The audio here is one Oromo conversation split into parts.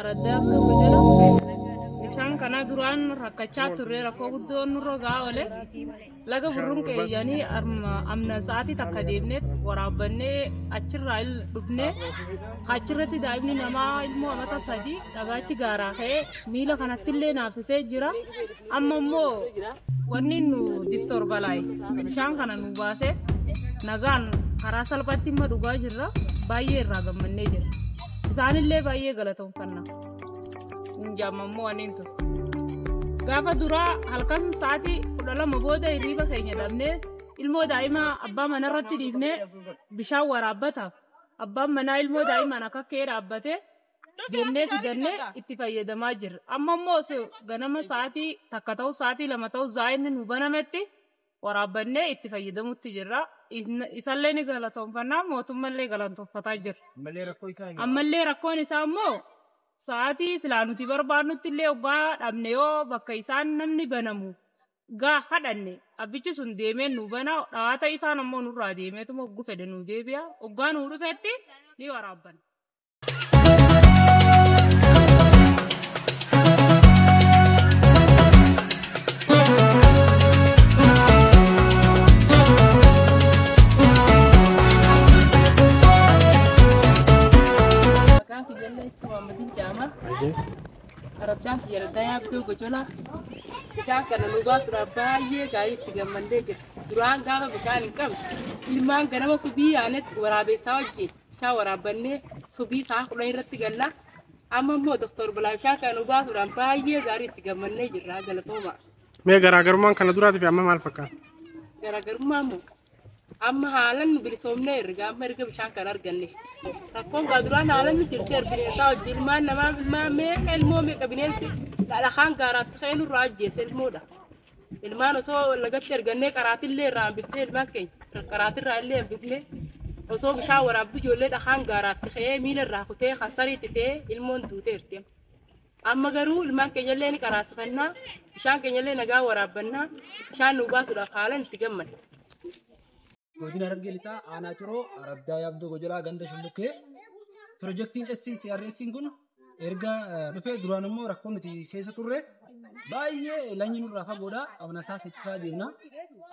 Araddaa tokko jala bishaan kana duraan rakkachaa turre, rakkoo guddoo nurra gahaa oole. Laga burruun keeyyanii amna sa'aatii takka deemnee waraabbannee achirraa dhufnee, achirratti daa'imni namaa ilmoo amata 3 dhagaachi gaaraa ka'ee miila kanattillee naaffisee jira. Amma immoo wanni nu diftoor balaaye bishaan kana nu baasee nagaan karaa salphaatti immoo dhugaa jirra. Baay'ee irraa gammannee jirra. Isaanillee baay'ee galatoonfanna. Injaamammoo waniin tun. Gaafa duraa halkan sa'aatii 12 booda hiriiba keenya dhabnee, ilmoo daa'imaa abbaa manarratti dhiifnee bishaan waraabbataaf, abbaan manaa ilmoo daa'imaan akka kee dhaabbatee deemnee fidannee itti fayyadamaa jirra. Amma immoo ganama sa'aatii 1 ta'u, sa'aatii 2 ta'u, zaa'inni nu banametti waraabbannee itti fayyadamutti jirra. Isallee ni galatoonfannaa, mootummallee galatoonfataa jirra. Ammallee rakkoon isaa immoo sa'aatii silaa nuti barbaadnutti illee hoggaa dhabne, yoo bakka isaan namni banamu gaa kadhanne, abbichi sun deemee nu bana. Dhawaata ifaan ammoo nurraa deemeetuma hogguu fedhe nu deebi'a. Hoggaa nuu dhufetti ni waraabbanna. Maqaan kiyyallee itti Muhammadin Jaama. Araddaan kiyya Araddaa Yaabdoo Gojola. Bishaan kana nu baasuudhaaf baay'ee gaarii itti gammannee jira. Duraan gaafa bishaan hin qabne, ilmaan ganama subii yaanetti waraabessaa wajjin bishaan waraabbannee subii sa'a 10 irratti galla. Amma immoo Doktor Balaa bishaan kana nu baasuudhaan baay'ee gaarii itti gammannee jirra, galatooma. Mee garaagarummaan kana duraatii fi amma maal fakkaata? Garaagarummaa immoo amma haalan nu bilisoomnee erga amma erga bishaan kana arganne. Rakkoon gaa duraan haalan nu jirti, bineensaa wajjin ilmaan namaa, ilmaan meeqa, ilmoo meeqa bineensi dhakaan gaaraatti ka'ee nurraa ajjeese ilmoodha. Ilmaan osoo lagatti ergannee qaraatillee irraa hambifnee, ilmaan keenya qaraatirraa illee hambifnee, osoo bishaan waraabdu ijoollee dhakaan gaaraatti ka'ee miila irraa kutee kasariitti ta'ee ilmoon duuteerti. Amma garuu ilmaan keenya illee ni qaraasifannaa, bishaan keenya illee nagaa waraabbannaa, bishaan nu baasuudhaaf haalan itti gammanna. Godina Harargee Lixaa, Aanaa Ciroo, Araddaa Yaabdoo Gojolaa, ganda Shullukkee. Pirojektiin SCCRS kun erga dhufee, duraan immoo rakkoon nuti keessa turre baay'ee lanyi nurraa fagoodha. Amna isaa sittaa deemna.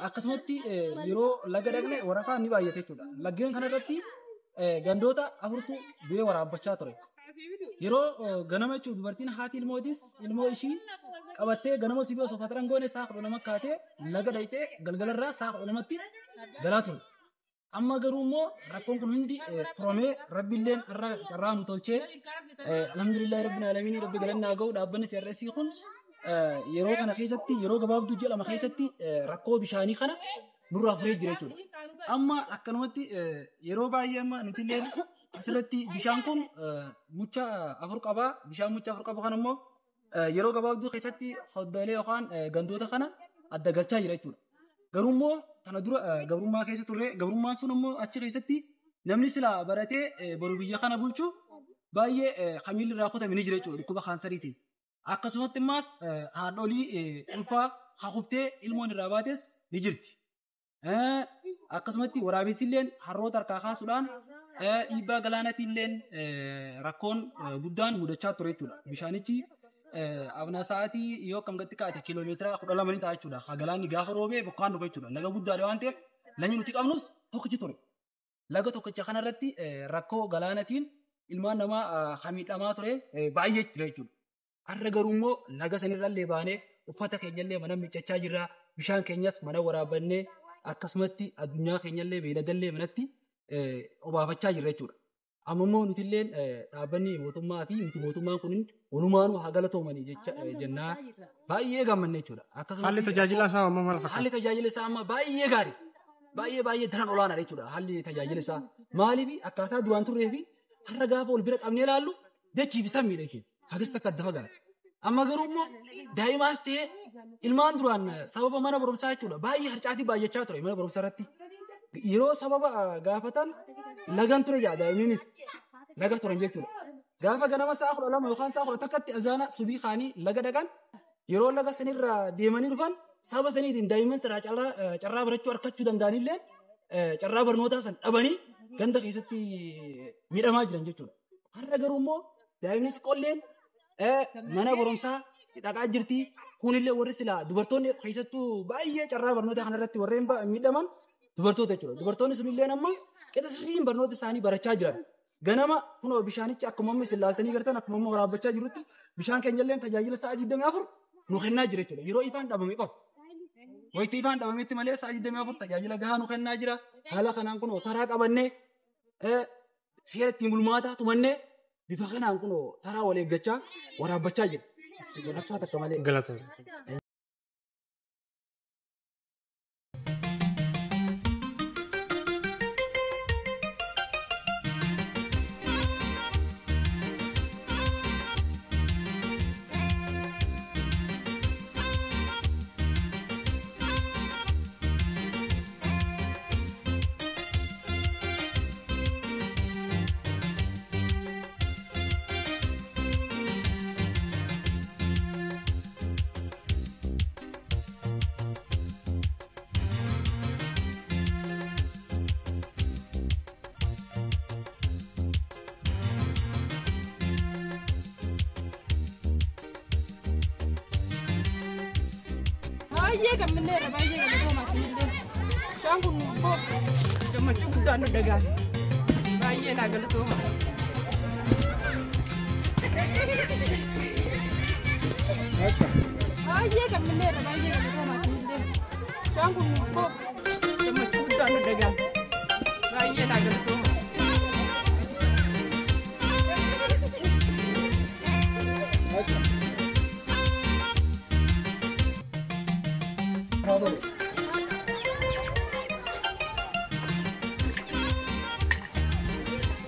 Akkasumatti yeroo laga dhaqne warafaan ni baay'ate jechuudha. Laggeen kanarratti gandoota afurtu bu'ee waraabbachaa ture. Yeroo ganama jechuun dubartiin haati ilmootis ilmoo ishii qabattee ganama sibii osoo fataran goone sa'a 12 kaatee laga dhaqxee galgalarraa sa'a 12tti galaa ture. Amma garuu immoo rakkoon kun hundi furamee, rabbiilleen irraa carraa nu tolchee, alhamdulillahi rabbil alamin, rabbi galannaa ga'u. Dhaabbanni CRS kun yeroo kana keessatti, yeroo gabaabduu ji'a 2 keessatti rakkoo bishaanii kana nurraa furee jira jechuudha. Amma akkanumatti yeroo baay'ee amma nuti illee asirratti bishaan kun mucha 4 qabaa. Bishaan mucha 4 qabu kana immoo yeroo gabaabduu keessatti hoddoolee yookaan gandoota kana adda galchaa jira jechuudha. Garuu immoo kana dura gabrummaa keessa turre. Gabrummaan sun immoo achi keessatti namni silaa baratee boru biyya kana bulchu baay'ee kamiilli irraa kutame ni jira jechuudha dhukkuba kaansariitiin. Akkasumatti immaas haadholii ulfaa hakuftee ilmoon irraa baates ni jirti. Akkasumatti waraabessilleen harroota harkaa kaasuudhaan dhiibbaa galaanaatiin rakkoon guddaan mudachaa ture jechuudha. Bishaanichi abna sa'aatii yoo akkam gatti kaa'ate kiiloomeetira 12 ni ta'a jechuudha. Galaanni gaafa roobee bokkaan dhufa jechuudha. Laga guddaadha waan ta'eef lagni nuti qabnus tokkichi ture. Laga tokkicha kanarratti rakkoo galaanatiin ilmaan namaa miidhamaa ture baay'ee jira jechuudha. Har'a garuu immoo laga sanirrallee baanee uffata keenyallee mana miiccachaa jirra. Bishaan keenyas mana waraabbannee, akkasumatti addunyaa keenyallee beeyladallee manatti obaafachaa jirra jechuudha. Amma immoo nuti illee dhaabbanni mootummaa fi miti mootummaan kun walumaanuu haa galatoomanii jecha jennaa, baay'ee gammanne jechuudha. Haalli tajaajila isaa amma maal fakkaata? Haalli tajaajila isaa amma baay'ee gaarii. Baay'ee baay'ee daran olaanaadha jechuudha haalli tajaajila isaa. Maaliif akkaataa duraan turree fi har'a gaafa wal bira qabnee ilaallu dachii fi samiidha jechuudha. Hagas takka adda fagaata. Amma garuu immoo daa'imaas ta'ee ilmaan duraan sababa mana barumsaa jechuudha baay'ee harcaatii baay'achaa ture mana barumsaa irratti. Yeroo sababa gaafatan lagan ture jaa, daa'imnis laga turan jechuudha. Gaafa ganama sa'a 12 yookaan sa'a 11tti azaana subii kaanii laga dhaqan, yeroo laga sanirraa deemanii dhufan sababa saniitiin daa'imman sirraa carraa barachuu argachuu danda'anillee carraa barnootaa san dhabanii ganda keessatti miidhamaa jiran jechuudha. Har'a garuu immoo Daa'imni xiqqoolleen mana barumsaa dhaqaa jirti. Kunillee warri silaa dubartoonni keessattuu baay'ee carraa barnoota kanarratti warreen miidhaman dubartoota jechuudha. Dubartoonni sunillee amma qixa sirriin barnoota isaanii barachaa jiran. Ganama kunoo bishaanichi akkuma amma isin laaltanii gartan akkuma amma waraabbachaa jirutti bishaan keenyallee tajaajila sa'a 24 nu kennaa jira jechuudha. Yeroo ifaan dhabame qofa. Wayitii ifaan dhabametti malee sa'a 24 tajaajila gahaa nu kennaa jira. Haala kanaan kunoo taraa qabannee seera ittiin bulmaataa tumannee bifa kanaan kunoo taraa wal eeggachaa waraabbachaa jira. Labsaa takka malee. Galatoomna. Baay'ee gammanneerra baay'ee galatoomaa isinillee. Bishaan kun gammachuu guddaan nu dhaga'ame. Baay'ee naa galatooma. Baay'ee gammanneerra baay'ee galatoomaa isinillee. Bishaan kun gammachuu guddaan nu dhaga'ame. Baay'ee naa galatooma.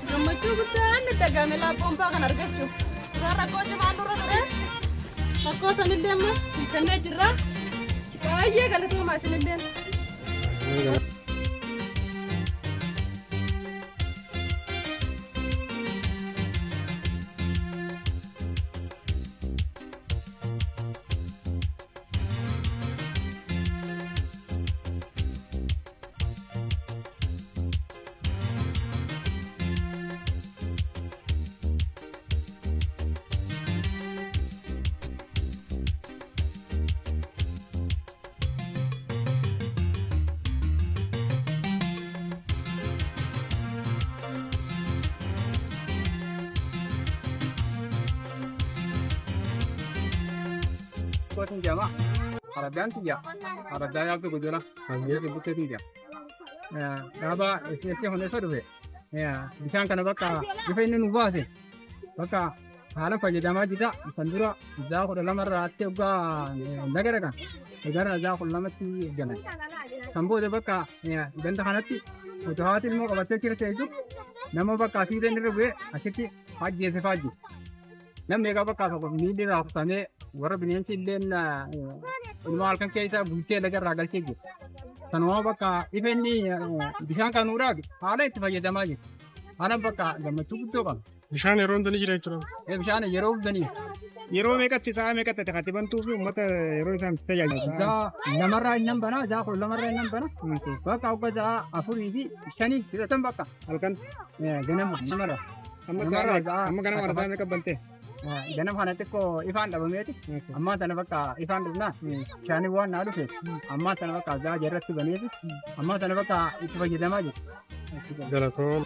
Gammachuu guddaan nu dhaga'ame laappoon kan argachuuf. Suuraa rakkoo cimaan nurra ture. Rakkoo sanillee amma hiikkannee jirra. Baay'ee galatoomaa isinillee. Kootin jama araddaan tiyya araddaa yaabdu gojola bukkee tiyya dhaaba itti hundeessa dhufe bishaan kana bakka bifa inni nu baase bakka haala fayyadamaa jira. Kan dura zaa 12 irraatti waggaa nagara kan gara zaa 12tti galan san booda bakka ganda kanatti otoo haati ilmoo qabattee jirte jechuun nama bakka fiixeen irra bu'ee achitti ajjeese faajji. Namni egaa bakka tokko miilli raafsamee warra bineensi illee ilmoo halkan keessa bultee laga irraa galchee jiru. Kanuma bakka ifa inni bishaan kan nuudhaaf haala itti fayyadamaa jiru. Haala bakka gammachuu guddoo qaba. Bishaan yeroo hunda ni jira jechuudha. Bishaan yeroo hunda ni. Yeroo meeqatti sa'a meeqatti ati bantuu fi uummata yeroo isaan itti tajaajilu? Zaa 2rraa inni bana, zaa 12rraa inni bana. Bakka hogga zaa 4 fi 5 hidhatan bakka. Halkan? Ganama namarra. Amma sa'a amma ganama sa'a meeqa bantee? Ganama kana xiqqoo ifaan dhabameeti. Ammaa tana bakka ifaan dhufnaa bishaan waan naa dhufe ammaa tana bakka zaa jarratti baneeti. Ammaa tana bakka itti fayyadamaa jiru. Galatoom.